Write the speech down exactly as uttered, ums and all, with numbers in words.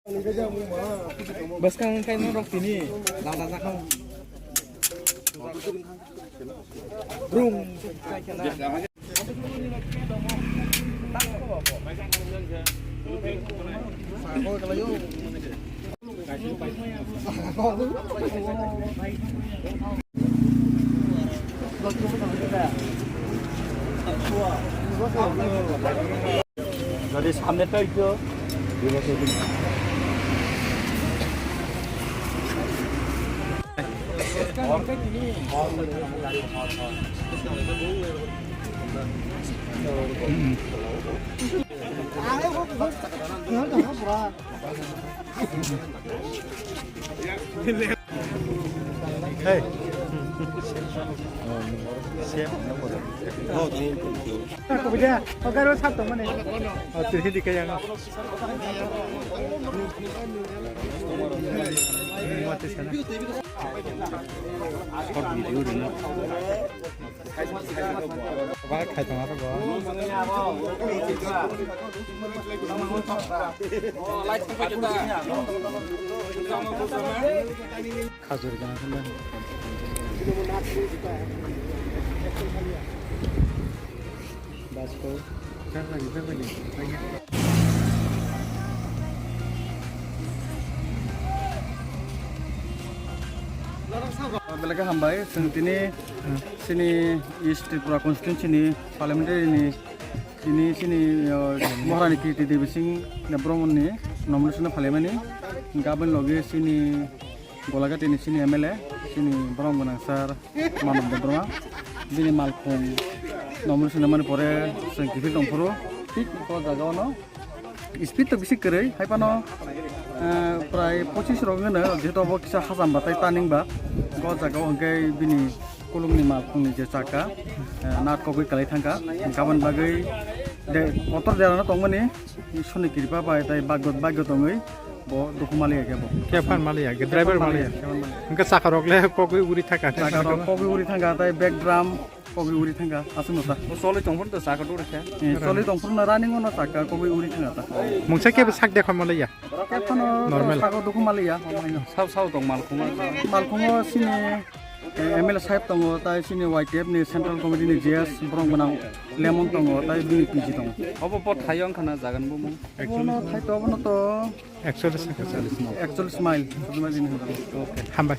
Bwskang wngkha norok tini lada jakha. Brum. Jodi samne tei to. Hey. Same. Oh, thank you. Aku bida, aku harus satu mana? Oh, tuh, hindi kaya nga. Mati sana. Short video rin na. Ba, khai tong aro ba. Khajur gana khanda. Basko. Belai khe hambai, chwng tini chini East Tripura constituency ni parliamentary ni tini chini, uh, Maharani Kirti Devi Singh Debbarma ni nomination phaimani, gabon logi chini Golagati ni chini M L A, chini borok gwnang sir Manav Debbarma, bini malkhung nomination mani pore chwng kiphil tongphuru, thik o jaga ono. Speed to bisi kwrwi, hai phano, eh, prai pochis rok hwnwi, jehetu obo kisa hacham ba tei turning ba, o jaga o hwnkhe bini kulungni malkhungni je chakka, eh, nat kogwi kwlai thangkha, gabon bagwi de kotor derano tongmani, Ishorni kripa bai tei bagyo, bagyo tongwi bo dukhu maliya khe bo. Khe phan maliya, khe driver maliya. Khe phan maliya. Hwnkhe chakka rok le kogwi uri thangkha. Chakka rok kogwi uri thangkha tei back drum, Kogwi uri thangkha, aswk no ta. O choli tongphuru to chakka dure khe. Eh, choli tongphuru no running ono chakka kogwi uri thangkha ta. Mungsa khe sak de khama laiya. Khe phano normal. Sago dukhu maliya, omo haino. Sao sao tong malkhungo. Malkhungo chini, eh, M L A sahib tongo, tai chini Y T F ni Central Committee ni G S borok gwnang Lemon tongo, tai bini P G tongo. Obo bo thaio wngkha na jagan bumung? Obono thai to, obono to Ekchollis. Ekchollis mile. Ekchollis mile, ekchollis mile ni hwnba. Hambai.